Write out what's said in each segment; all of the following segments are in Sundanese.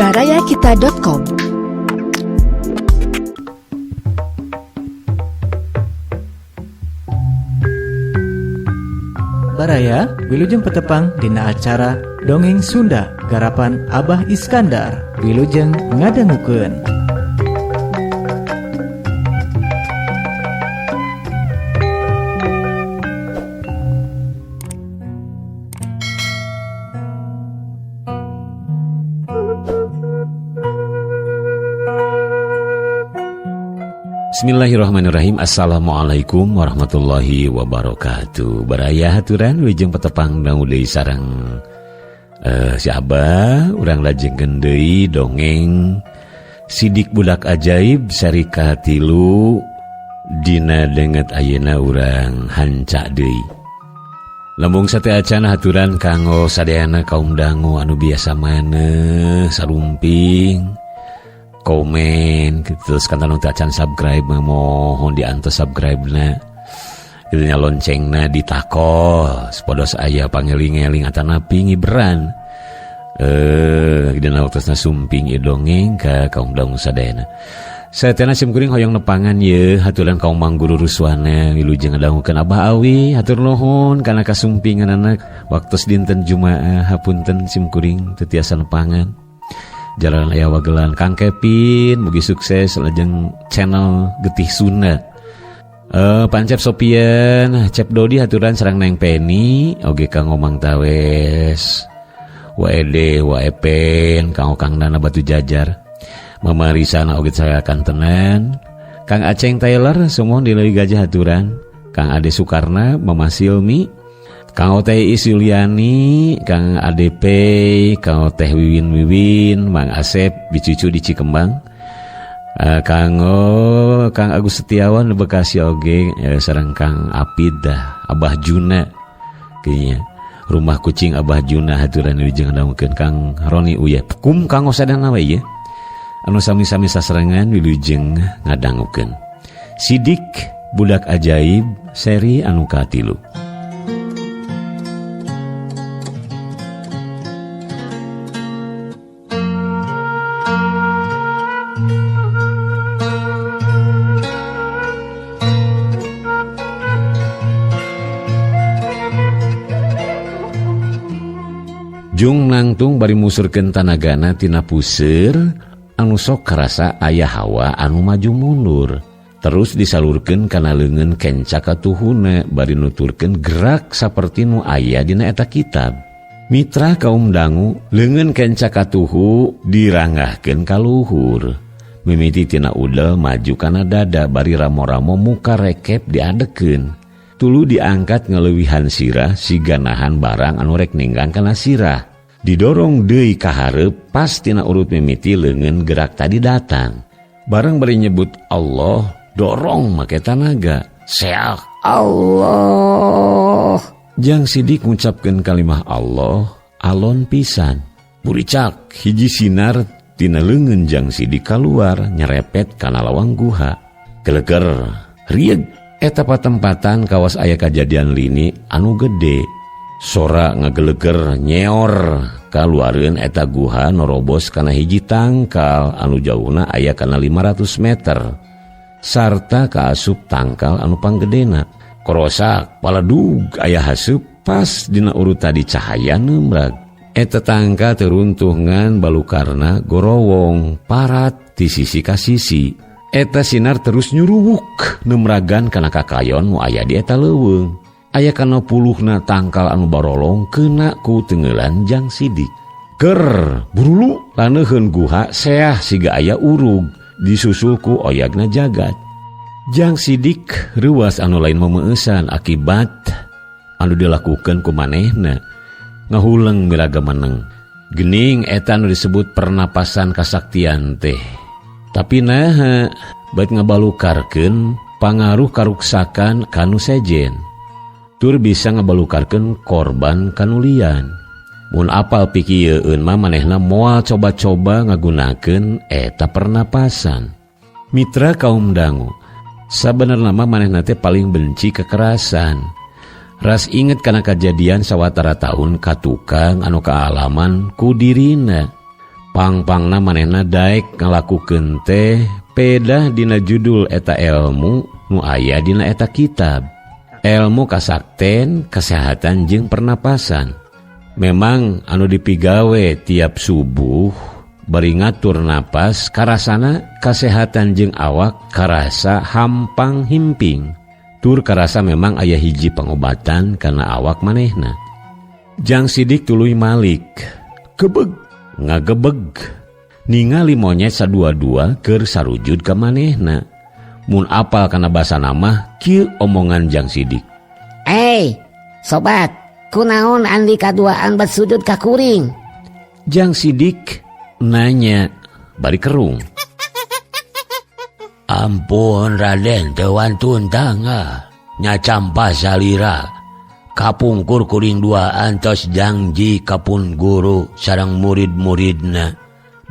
barayakita.com. Baraya, wilujeng petepang dina acara Dongeng Sunda garapan Abah Iskandar. Wilujeng ngadangukeun. Bismillahirrahmanirrahim. Assalamualaikum warahmatullahi wabarakatuh. Baraya haturan wilujeng petepang dangu deui sareng si Abah. Urang lajengkeun deui dongeng Sidik Budak Ajaib seri katilu. Dina denget ayeuna urang hanca deui. Lembung sate acan haturan kanggo sadayana kaum dangu anu biasa maneh sarumping komen terus kan anu teu acan subscribe mohon diantos subscribe na kitu nya, loncengna ditakol supados aya pangeling-eling atanapi ngiberan dina waktosna sumping ieu dongeng ka kaum dangu sadayana. Satena sim kuring hoyong nepangan ye haturan kaum mangguru ruswana wilujeng ngadangukeun Abah Awi. Hatur nuhun kana kasumpinganana waktos dinten Jumaah. Hapunten sim kuring teu tiasa nepangan jalan aya wagelan. Kang Kevin mugi sukses lajeng channel Getih Sunda. Pancep Sopian, Cep Dodi haturan sareng Neng Penny oge Kang Omang Tawes, Waede Waepen, Kang Kang Dana Batu Jajar, Mama Risana oge saya kantenan, Kang Aceng Taylor semua di Leuwi Gajah haturan, Kang Ade Sukarna, Mama Silmi, Kang Oteh Isuliani, Kang ADP, Kang Oteh Wiwin Wiwin, Mang Asep Bicucu di Cikembang, Kang Kang Agus Setiawan di Bekasi oge, sareng Kang Apidah Abah Juna kayaknya rumah kucing Abah Juna haturan wilujeng ngadangukeun Kang Roni Uya kum Kang Osadana we ye anu sami-sami sasarengan wilujeng ngadangukeun Sidik Budak Ajaib seri anu katilu. Jung nangtung bari musurkeun tanagana tina puseur anu sok karasa aya hawa anu maju mundur. Terus disalurkeun kana leungeun kenca katuhuna bari nuturkeun gerak saperti nu aya dina eta kitab. Mitra kaum dangu, leungeun kenca katuhu diranggahkeun ka luhur. Mimiti tina udel maju kana dada bari ramo-ramo muka rekep diadekeun. Tulu diangkat ngaleuwihan sirah siga nahan barang anu rek ninggang kana sirah. Didorong deui ka hareup pas tina urut mimiti leungeun gerak tadi datang. Barang bari nyebut Allah, dorong make tanaga. Seak Allah. Jang Sidik ngucapkeun kalimah Allah alon pisan. Buricak hiji sinar tina leungeun Jang Sidik kaluar nyerepet kana lawang guha. Geleger rieg eta patempatan kawas aya kajadian lini anu gede. Sora ngageleger nyeor kaluareun eta guha norobos kana hiji tangkal anu jauhna aya kana 500 meter sarta kaasup tangkal anu panggedena. Korosak paladug aya haseup pas dina urut tadi cahaya neumrag. Eta tangkal teruntuh ngan balukarna gorowong parat ti sisi ka sisi. Eta sinar terus nyuruwuk neumragan kana kakayon nu aya di eta leuweung. Aya kana puluhna tangkal anu barolong kena ku tenggelan Jang Sidik. Ger burulu laneuheun guha seah siga aya urug disusul ku oyagna jagat. Jang Sidik reuas anu lain memeueusan akibat anu dilakukeun ku manehna. Ngahuleng miraga meneng. Gening eta anu disebut pernapasan kasaktian teh. Tapi naha bait ngabalukarkeun pangaruh karuksakan kanu sejen. Tur bisa ngabalukarkeun korban kanulian. Mun apal pikieun mah manehna moal coba-coba ngagunakeun eta pernapasan. Mitra kaum dangu, sabenerna mah manehna teh paling benci kekerasan. Ras inget kana kajadian sawatara tahun ka tukang anu kaalaman ku dirina. Pang-pangna manehna daek ngalakukeun teh pedah dina judul eta elmu nu aya dina eta kitab. Elmu kasakten, kesehatan jeung pernapasan. Memang anu dipigawe tiap subuh bari ngatur napas karasana kasehatan jeung awak karasa hampang himping. Tur karasa memang aya hiji pangobatan kana awak manehna. Jang Sidik tuluy malik, gebeg ngagebeg ningali monyet sadua-dua keur sarujud ka manehna. Mun apal kana basana mah kieu omongan Jang Sidik. "Hey, sobat, kunaon andi kaduaan bet sujud ka kuring?" Jang Sidik nanya bari kerung. Ampun Raden, teu wantun tangga nya campa salira. Kapungkur kuring duaan tos janji ka pun guru sareng murid-muridna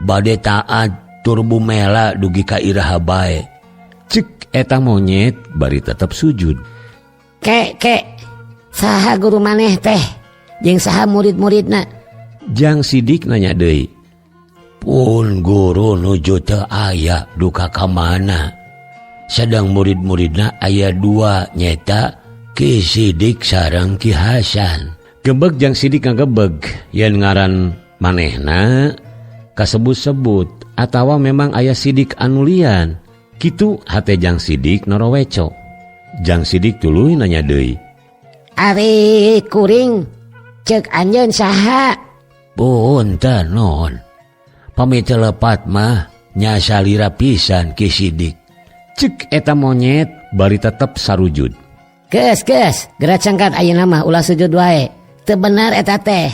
bade taat tur bumela dugi ka iraha bae. Cek eta monyet bari tetep sujud. Ke ke, saha guru maneh teh jeung saha murid-muridna? Jang Sidik nanya deui. Pun guru nuju teu aya duka ka mana. Sedang murid-muridna aya dua nyeta Ki Sidik sareng Ki Hasan. Gebeg Jang Sidik ngagebeg yen ngaran manehna kasebut-sebut atawa memang aya Sidik anu lian. Kitu hate Jang Sidik noroweco. Jang Sidik tuluy nanya deui. Ari kuring cek anjeun saha? Punten non. Pami teu lepat mah nya salira pisan Ki Sidik. Cek eta monyet bari tetep sarujud. Geus geus, geura cengkat ayeuna mah ulah sujud wae. Teu bener eta teh.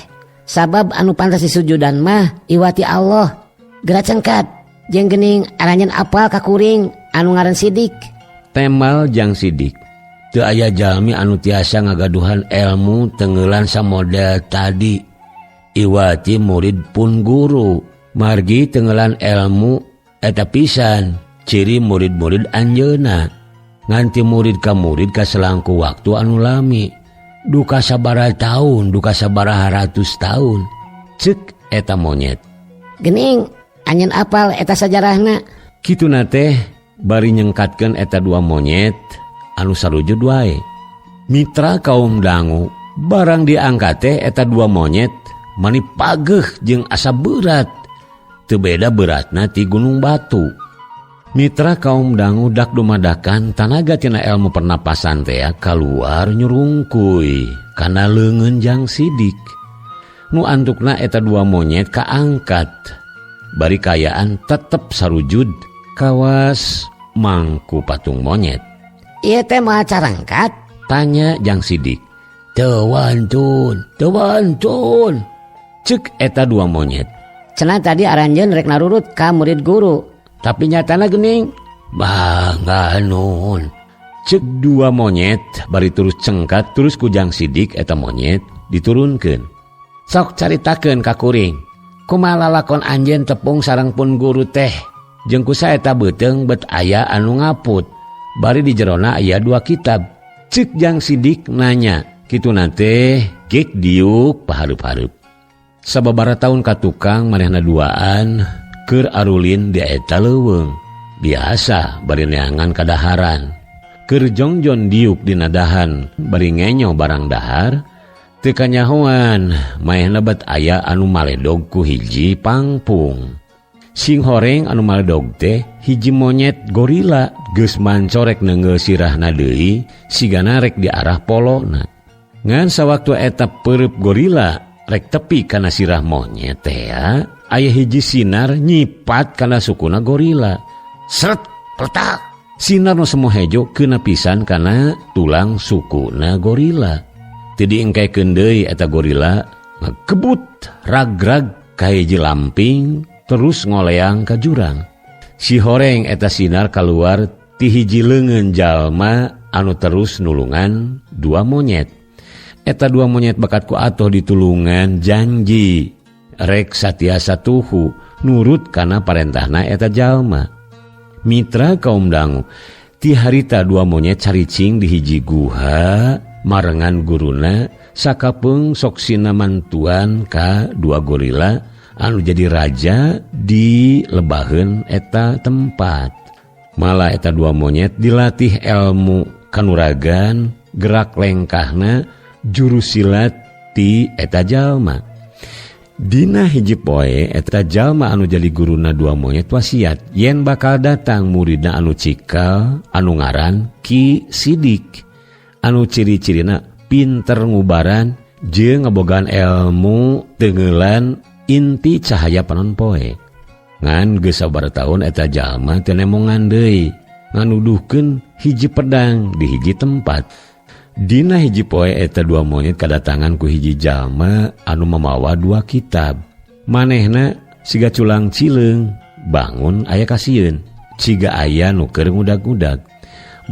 Sabab anu pantas disujudan mah iwati Allah. Geura cengkat jeung geuning aranjeun apal ka kuring anu ngaran Sidik. Temal Jang Sidik. Teu aya jalmi anu tiasa ngagaduhan elmu tenggelan samodel tadi. Iwati murid pun guru. Margi tenggelan elmu eta pisan ciri murid-murid anjeunna. Nganti murid ka murid kaselangku waktu anu lami. Duka sabaraha tahun, duka sabaraha ratus tahun. Cek eta monyet. Gening anjeun apal eta sajarahna. Kituna teh bari nyengkatkeun eta dua monyet anu sarujud wae. Mitra kaum dangu barang diangkat teh eta dua monyet mani pageuh jeung asa berat. Teu beda beratna ti Gunung Batu. Mitra kaum dangu dak dumadakan tanaga tina elmu pernapasan teh kaluar nyurungkuy kana leungeun Jang Sidik. Nu antukna eta dua monyet kaangkat. Bari kayaan tetep sarujud kawas mangku patung monyet. Ieu teh moal carangkat? Tanya Jang Sidik. Teu wantun, teu wantun. Cek eta dua monyet. Cenah tadi aranjeun rek narurut ka murid guru. Tapi nyatana geuning. Bangga nun. Cek dua monyet bari terus cengkat terus ku Jang Sidik eta monyet diturunkeun. Sok caritakeun ka kuring. Kumaha lalakon anjeun tepung sareng pun guru teh. Jeung kusa eta beuteung bet aya anu ngaput. Bari di jerona aya dua kitab. Cek Jang Sidik nanya. Kituna teh gek diuk pahareup-hareup. Sababaraha taun ka tukang manehna duaan keur arulin di eta leuweung. Biasa bari neangan kadaharan. Keur jongjon diuk dina dahan bari ngenyo barang dahar. Teu kanyahoan manehna bet aya anu maledog ku hiji pangpung. Sing horeng anu maledog teh hiji monyet gorila geus mancorek neungeul sirahna deui sigana rek diarah polona. Ngan sawaktu eta peureub gorila rek tepi kana sirah monyet teh aya hiji sinar nyipat kana sukuna gorila. Sret peletak. Sinar nu semu hejo keuna pisan kana tulang sukuna gorila. Teu diengkekeun deui eta gorila ngagebut ragrag ka hiji lamping terus ngoleang ka jurang. Si horeng eta sinar kaluar ti hiji leungeun jalma anu terus nulungan dua monyet. Eta dua monyet bakat ku atoh ditulungan janji rek satiasa tuhu nurut kana parentahna eta jalma. Mitra kaum dangu ti harita dua monyet caricing di hiji guha marengan guruna sakapeung sok sina mantuan ka dua gorila anu jadi raja di lebaheun eta tempat. Malah eta dua monyet dilatih ilmu kanuragan, gerak lengkahna, juru silat ti eta jalma. Dina hiji poe eta jalma anu jadi guruna dua monyet wasiat yen bakal datang muridna anu cikal anu ngaran Ki Sidik anu ciri-cirina pinter ngubaran jeung ngabogaan ilmu tenggelan inti cahaya panon poe. Ngan geus sabaraha taun eta jalma teu nemongan deui nganuduhkeun hiji pedang di hiji tempat. Dina hiji poe eta dua monyet kadatangan ku hiji jalma anu mamawa dua kitab. Manehna siga culang cileung, bangun aya kasieun, ciga aya nu keur ngudag-ngudag.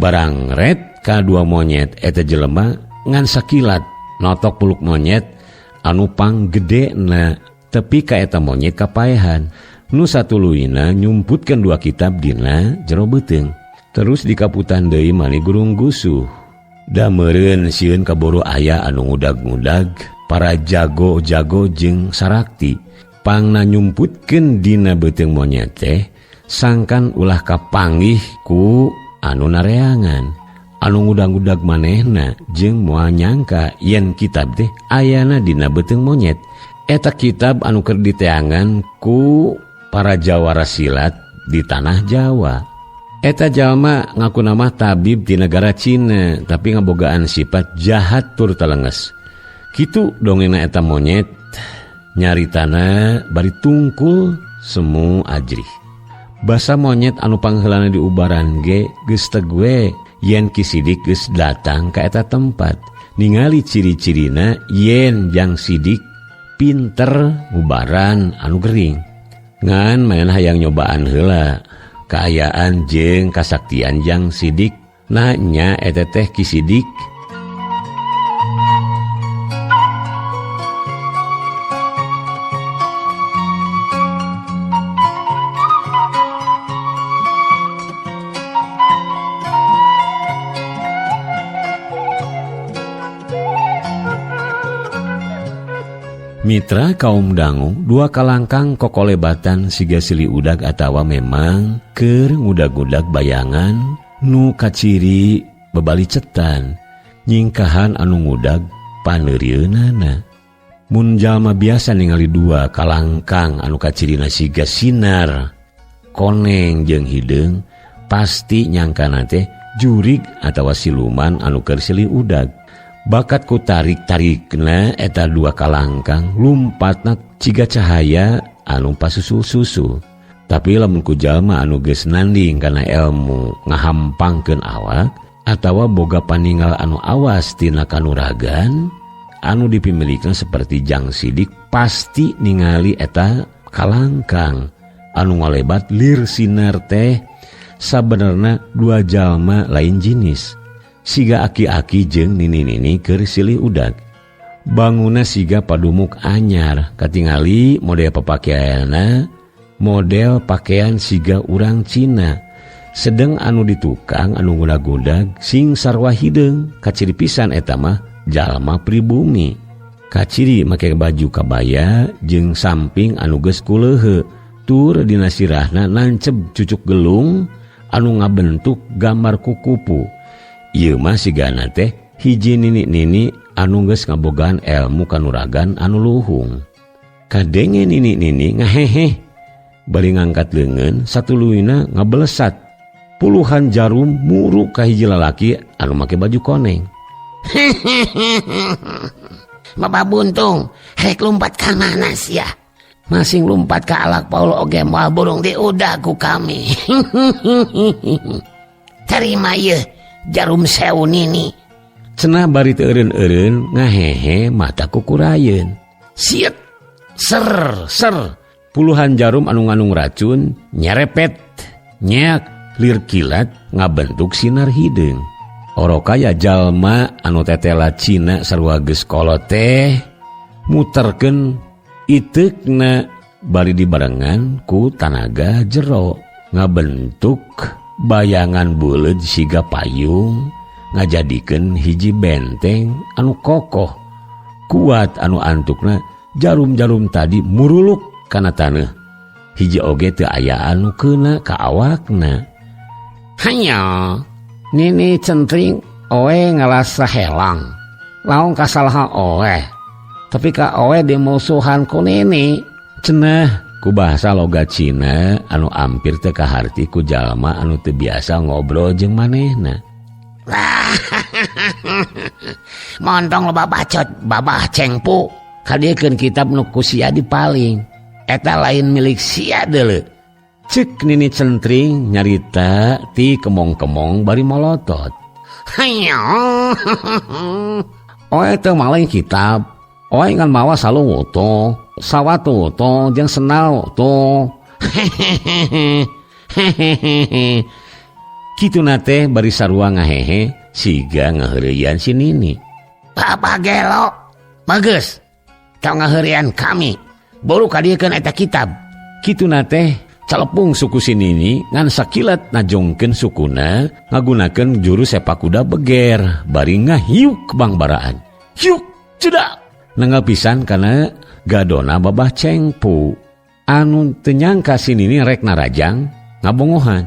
Barang ret ka dua monyet eta jelema ngan sakilat notok puluk monyet anu panggedena tepi ka eta monyet kapaehan. Nu satuluyna nyumputkeun dua kitab dina jero beuteung. Terus dikaputan deui mani gurung gusuh. Da meureun sieun kaburu aya anu ngudag-ngudag para jago-jago jeung sarakti. Pangna nyumputkeun dina beuteung monyet teh sangkan ulah kapanggih ku anu nareangan. Anu ngudag-ngudag manehna jeung moal nyangka yen kitab teh ayana dina beuteung monyet. Eta kitab anu keur diteangan ku para jawara silat di tanah Jawa. Eta jalma ngaku nama tabib di negara Cina, tapi ngabogaan sifat jahat tur telenges. Kitu dongengna eta monyet nyaritana bari tungkul semu ajrih. Basa monyet anu pangheulana diubaran ge geus tegue yen Ki Sidik geus datang ka eta tempat. Ningali ciri-cirina yen Jang Sidik pinter ngubaran anu gering. Ngan manehna hayang nyobaan heula kaayaan jeung kasaktian Jang Sidik. Nah nya eta teh Ki Sidik. Mitra kaum dangu dua kalangkang kokolebatan siga sili udag atawa memang keur ngudag-ngudag bayangan nu kaciri bebali cetan nyingkahan anu ngudag paneurieunana. Mun jalma biasa ningali dua kalangkang anu kacirina siga sinar koneng jeung hideung pasti nyangkana teh jurig atawa siluman anu keur silih udag. Bakat ku tarik-tarikna eta dua kalangkang lumpatna ciga cahaya anu pasusul-susul. Tapi lamun ku jalma anu geus nanding kana ilmu ngahampangkeun awak atawa boga paningal anu awas tina kanuragan anu dipimilikna seperti Jang Sidik pasti ningali eta kalangkang anu ngalebat lir sinar teh sabenerna dua jalma lain jinis. Siga aki-aki jeung nini-nini keur silih udag. Banguna siga padumuk anyar, katingali model papakeanna, model pakaian siga urang Cina. Sedeng anu ditukang anu ngudag-ngudag sing sarwa hideung, kaciri pisan eta mah jalma pribumi. Kaciri make baju kabaya jeung samping anu geus kuleuhe, tur dina sirahna nanceb cucuk gelung anu ngabentuk gambar kukupu. Ieu mah sigana teh hiji nini-nini anu geus ngabogaan elmu kanuragan anu luhung. Kadenge nini-nini ngaheheh bari ngangkat leungeun satuluyna ngabelesat. Puluhan jarum muru ka hiji lalaki anu make baju koneng. Bapak buntung, rek lumpat ka mana sia? Masing lumpat ka alak Paul oge moal burung diudag ku kami. Terima ieu jarum sewu nini. Cenah bari teu eureun-eureun ngahehe mata kukurayeun. Siet ser ser puluhan jarum anu ngandung racun nyerepet nyeak lir kilat ngabentuk sinar hideung. Orokaya jalma anu tetela Cina sarua geus kolot teh muterkeun iteukna bari dibarengan ku tanaga jero ngabentuk bayangan buleud siga payung ngajadikeun hiji benteng anu kokoh kuat anu antukna jarum-jarum tadi muruluk kana taneuh. Hiji oge teu aya anu keuna ka awakna. Hanya Nini Centring oe ngalasa helang. Laung kasalahan oe. Tapi ka oe dimusuhan ku Nini. Cenah ku bahasa logat Cina anu ampir teu kaharti ku jalma anu teu biasa ngobrol jeung manehna. Montong loba bacot Babah Cengpu. Kadiekeun kitab nu ku sia dipaling. Eta lain milik sia deuleu. Cek Nini Centring nyarita ti kemong-kemong bari molotot. Hayo. Oe teu maling kitab. Oe ngan mawa salung utuh, sawatu utuh, jeung sendal utuh. Hehehe. Kituna teh bari sarua ngahehe siga ngaheureuyan si Nini. Papa gelo. Bagus. Tong ngaheureuyan kami. Buru kadiekeun eta kitab. Kituna teh calepung suku si Nini ngan sakilat najongkeun sukuna ngagunakeun jurus sepak kuda beger bari ngahiuk bangbaraan. Hiuk cedak. Nenggal pisan kana gadona Babah Cengpu. Anu teu nyangka si Nini rek narajang ngabongohan.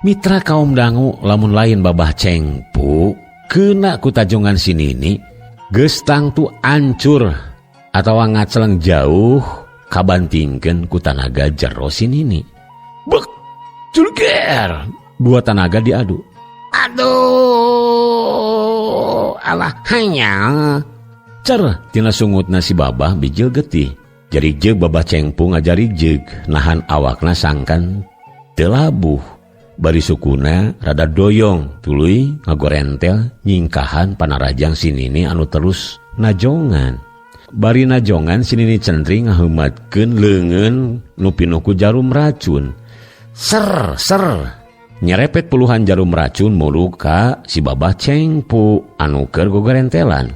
Mitra kaum dangu lamun lain Babah Cengpu kena ku tajongan si Nini geus tangtu ancur atawa ngaceleng jauh kabantingkeun ku tanaga jero si Nini. Bek, julger, dua tanaga diadu. Aduh, alah hanya. Cer tina sungutna si Babah bijil getih. Jari jeug Babah Cengpu ngajari jeug nahan awakna sangkan teu labuh. Bari sukuna rada doyong tuluy ngagorentel nyingkahan panarajang si Nini anu terus najongan. Bari najongan si Nini Centring ngaheumatkeun leungeun nu pinuh ku jarum racun. Ser ser nyerepet puluhan jarum racun mulu ka si Babah Cengpu anu keur gogorentelan.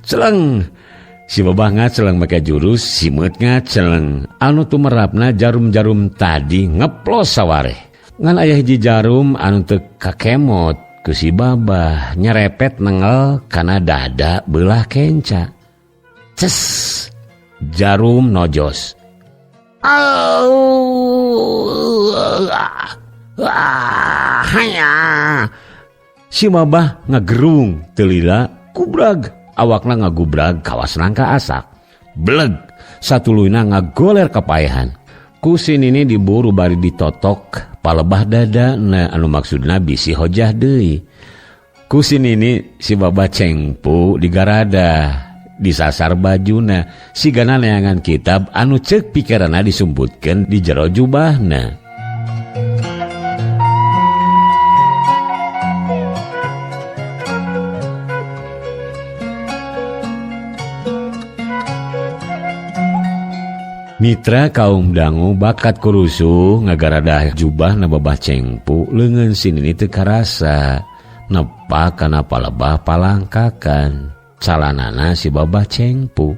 Celeng si Babah ngaceleng make jurus simeut ngaceleng anu tumerapna jarum-jarum tadi ngeplos sawareh. Ngan aya hiji jarum anu teu kakemot ku si Babah nyerepet nengel kana dada beulah kenca. Ces jarum nojos. Si Babah ngagerung teu lila kubrag awakna ngagubrag kawas nangka asak. Bleg satuluyna ngagoler kapaehan. Ku si Nini diburu bari ditotok palebah dada na anu maksudna bisi hojah deui. Ku si Nini si Babah Cengpu digarada disasar bajuna sigana neangan kitab anu ceuk pikiranna disumputkeun di jero jubahna. Mitra kaum dangu bakat kurusuh ngagaradah jubah na Babah Cengpu leungeun si Nini teu karasa nepak kana palebah palangkakan calanana si Babah Cengpu.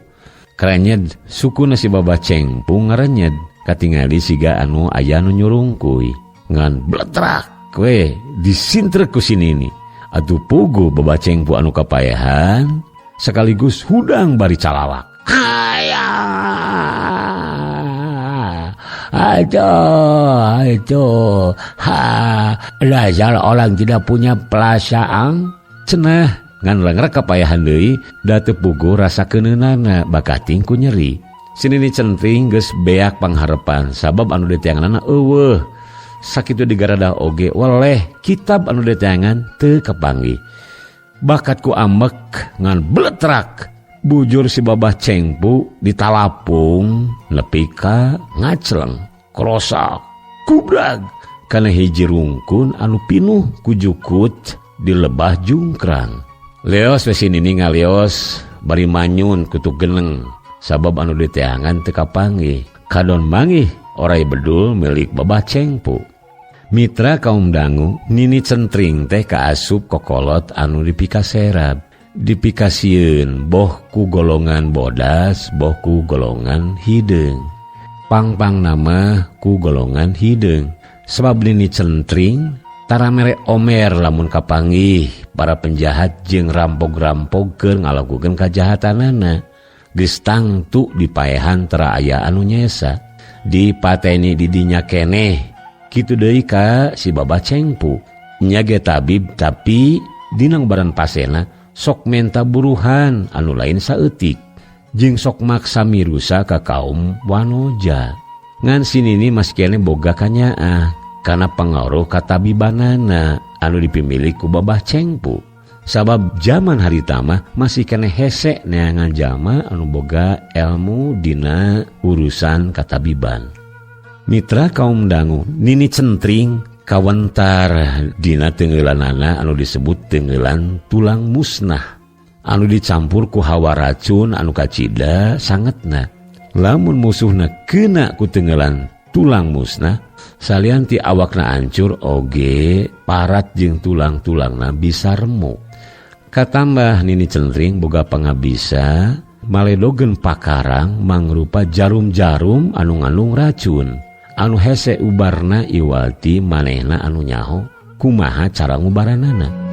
Krenyed sukuna si Babah Cengpu ngarenyed katingali siga anu aya nu nyurungkuy ngan bletrak we disintrek ku si Nini. Atuh puguh Babah Cengpu anu kapaehan sekaligus hudang bari calawak. Aduh, aduh, ha, dasar orang tidak punya perasaan. Cenah ngan lengrek kapayahan deui da teu puguh rasa keuneunana bakating ku nyeri. Si Nini Centring geus beak pangharepan sabab anu diteanganna eueuh. Sakitu digaradah oge weleh kitab anu diteangan teu kapanggih. Bakat ku amek ngan bletrak. Bujur si Babah Cengpu ditalapung nepi ka ngaceleng krosak kubrag kana hiji rungkun anu pinuh ku jukut di lebah jungkrang. Leos we si Nini ngalios bari manyun kutu geneng sabab anu diteangan teu kapanggih. Kadon manggih orai bedul milik Babah Cengpu. Mitra kaum dangu Nini Centring teh kaasup kokolot anu dipikaserab. Dipikasieun boh ku golongan bodas boh ku golongan hideung. Pangpang nama ku golongan hideung. Sebab Nini Centring tara mere omer lamun kapanggih para penjahat jeung rampog-rampog keur ngalakukeun kajahatanana. Geus tangtu dipaehan tara aya anu nyesa. Dipateni di dinya keneh. Kitu deui ka si Babah Cengpu. Nya ge tabib tapi dina ngubaran pasena sok menta buruhan anu lain saeutik. Jeung sok maksa mirusa ka kaum wanoja. Ngan si Nini masih keneh boga kanyaah kana pangaruh katabibanana anu dipimilik ku Babah Cengpu. Sabab zaman harita mah masih keneh hese neangan jalma anu boga elmu dina urusan katabiban. Mitra kaum dangu, Nini Centring kawentar dina tenggelanana anu disebut tenggelan tulang musnah anu dicampur ku hawa racun anu kacida sangetna. Lamun musuhna kena ku tenggelan tulang musnah, salian ti awakna hancur oge parat jeung tulang-tulangna bisa remuk. Katambah Nini Centring boga pangabisa maledogen pakarang mangrupa jarum-jarum anu ngandung racun anu hese ubarna iwati manehna anu nyaho kumaha cara ngubaranana.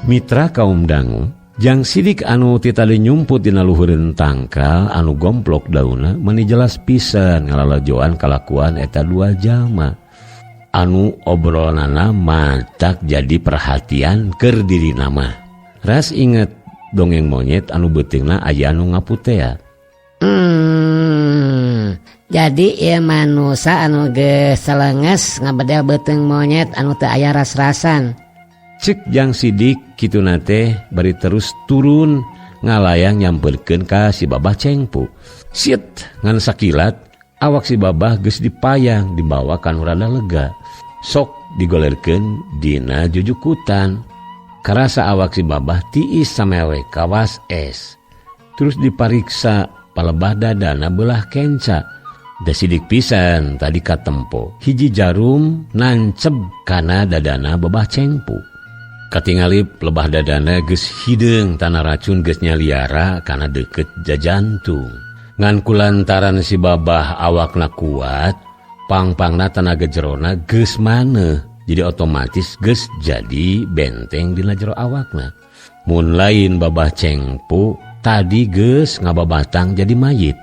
Mitra kaum dangu, Jang Sidik anu titali nyumput dina luhureun tangkal anu gomplok dauna meuni jelas pisan ngalalajoan kalakuan eta dua jalma anu obrolanana matak jadi perhatian keur dirina mah. Ras inget dongeng monyet anu beuteungna aya anu ngaputea. Jadi ieu manusa anu geus salenges ngabedel beuteung monyet anu teu aya ras-rasan. Cek Jang Sidik kituna teh bari terus turun ngalayang nyamperkeun ka si Babah Cengpu. Siet ngan sakilat awak si Babah geus dipayang dibawa ka nu rada lega. Sok digolerkeun dina jujukutan. Karasa awak si Babah tiis samewe kawas es. Terus dipariksa palebah dadana belah kenca. Da sidik pisan tadi katempo. Hiji jarum nanceb kana dadana Babah Cengpu. Katingali lebah dadana geus hideung tanah racun geus nyaliara kana deukeut jajantung. Ngan kulantaran si Babah awakna kuat, pangpangna tanaga jerona geus maneuh. Jadi otomatis geus jadi benteng dina jero awakna. Mun lain Babah Cengpu tadi geus ngababatang jadi mayit.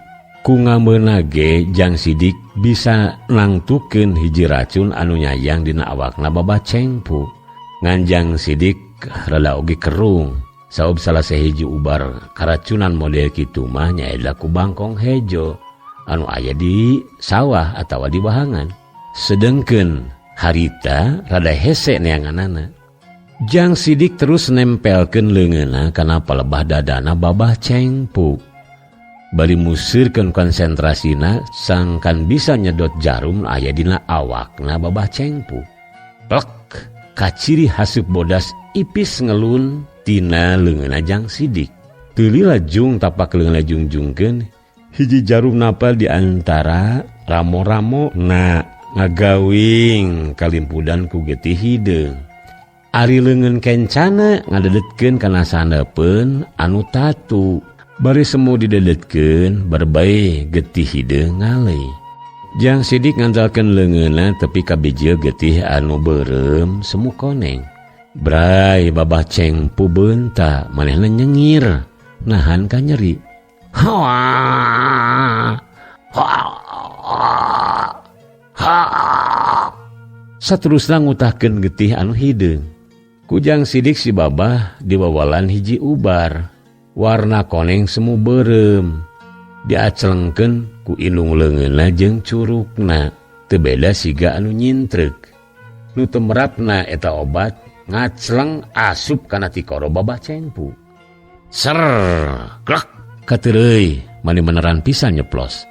Ku ngameuna ge Jang Sidik bisa nangtukeun hiji racun anu nyayang dina awakna Babah Cengpu. Nganjang Sidik rada oge kerung sabab salah sahiji ubar karacunan model kitu mah nyaeta ku bangkong hejo anu aya di sawah atawa di wahangan. Sedengkeun harita rada hese neanganana. Jang Sidik terus nempelkeun leungeunna kana palebah dadana Babah Cengpu. Bari musirkeun konsentrasina sangkan bisa nyedot jarum aya dina awakna Babah Cengpu. Plek kaciri hasup bodas ipis ngelun tina leungeunna Jang Sidik. Teu lila jung tapak leungeunna jungjungkeun hiji jarum napal di antara ramo-ramo na ngagawing kalimpudan ku getih hideung. Ari leungeun kencana ngadedetkeun kana sandapeun anu tatu. Bari semu didedetkeun berbae getih hideung ngaleuy. Jang Sidik ngandalkeun leungeunna tepi ka bijil getih anu beureum semu koneng. Bray Babah Cengpu beunta manehna nyengir nahan ka nyeri. Hawa ha ha. Saterusna ngutahkeun getih anu hideung. Ku Jang Sidik si Babah diwawalan hiji ubar warna koneng semu beureum. Diacelengkeun ku indung leungeunna jeung curugna teu beda siga anu nyintreuk. Nu temerapna eta obat ngaceleng asup kana tikoro Babah Cengpu. Ser klek katereuy mani meneran pisan nyeplos.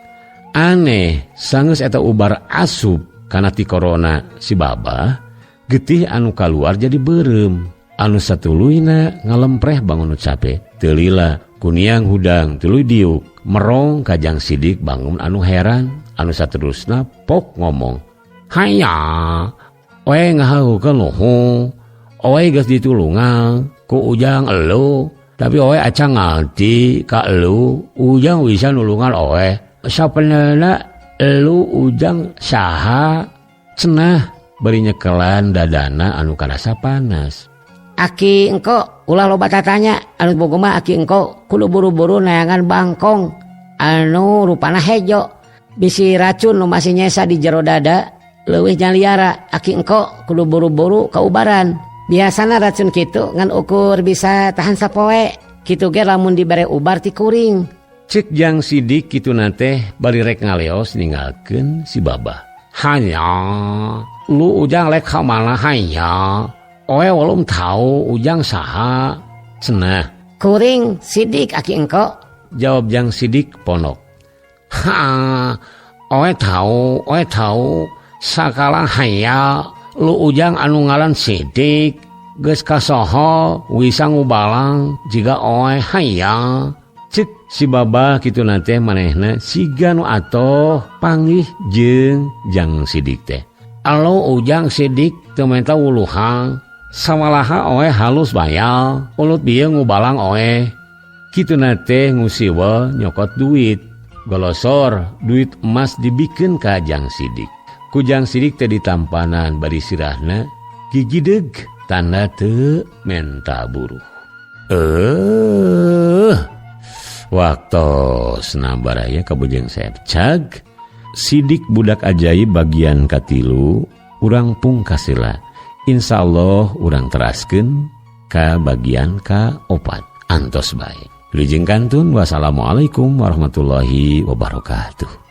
Aneh sanggeus eta ubar asup kana tikorona si Babah, getih anu kaluar jadi beureum. Anu satuluyna ngalempreh bangun nu cape. Teu lila kuniang hudang tuluy diuk merong ka Jang Sidik bangun anu heran anu saterusna pok ngomong, "Haya, oe ngahaukeun luhu, oe geus ditulungan ku Ujang elu, tapi oe acan ngarti ka elu, Ujang bisa nulungan oe. Sapeneuna elu Ujang saha?" Cenah bari nyekelan dadana anu karasa panas. Aki engko ulah loba tatanya anu bogo mah aki engko kudu buru-buru neangan bangkong anu rupana hejo bisi racun nu masih nyesa di jero dada leuwih nyaliara. Aki engko kudu buru-buru kaubaran. Biasana racun kitu ngan ukur bisa tahan sapoe kitu ge lamun dibere ubar ti kuring. Cek Jang Sidik kitu teh bari rek ngaleos ninggalkeun si Babah. Hanya lu Ujang lek ka mana hanya oe belum tahu Ujang saha. Cenah. Kuring Sidik aki engko. Jawab Jang Sidik ponok. Ha, oe tahu sakala hanya lu Ujang anu ngaran Sidik geus kasoho wisa ngubalang jiga oe hanya. Cek si Babah kitu teh manehna siga nu atoh panggih jeung Jang Sidik teh. Alo Ujang Sidik teu menta wuluhang samalaha oe halus bayal ulut bieu ngubalang oe. Kitu teh ngusiwel nyokot duit golosor duit emas dibikeun ka Jang Sidik. Ku Jang Sidik teh ditampanan bari sirahna gigideg tanda teu menta buruh. Waktos nabaraya kabujeng sepcag Sidik budak ajaib bagian katilu urang pungkasila. Insyaallah urang teraskeun ka bagian ka-4. Antos bae. Wilujeng kantun, wassalamualaikum warahmatullahi wabarakatuh.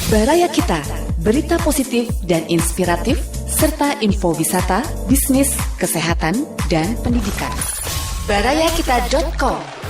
Baraya Kita, berita positif dan inspiratif, serta info wisata, bisnis, kesehatan, dan pendidikan. Barayakita.com.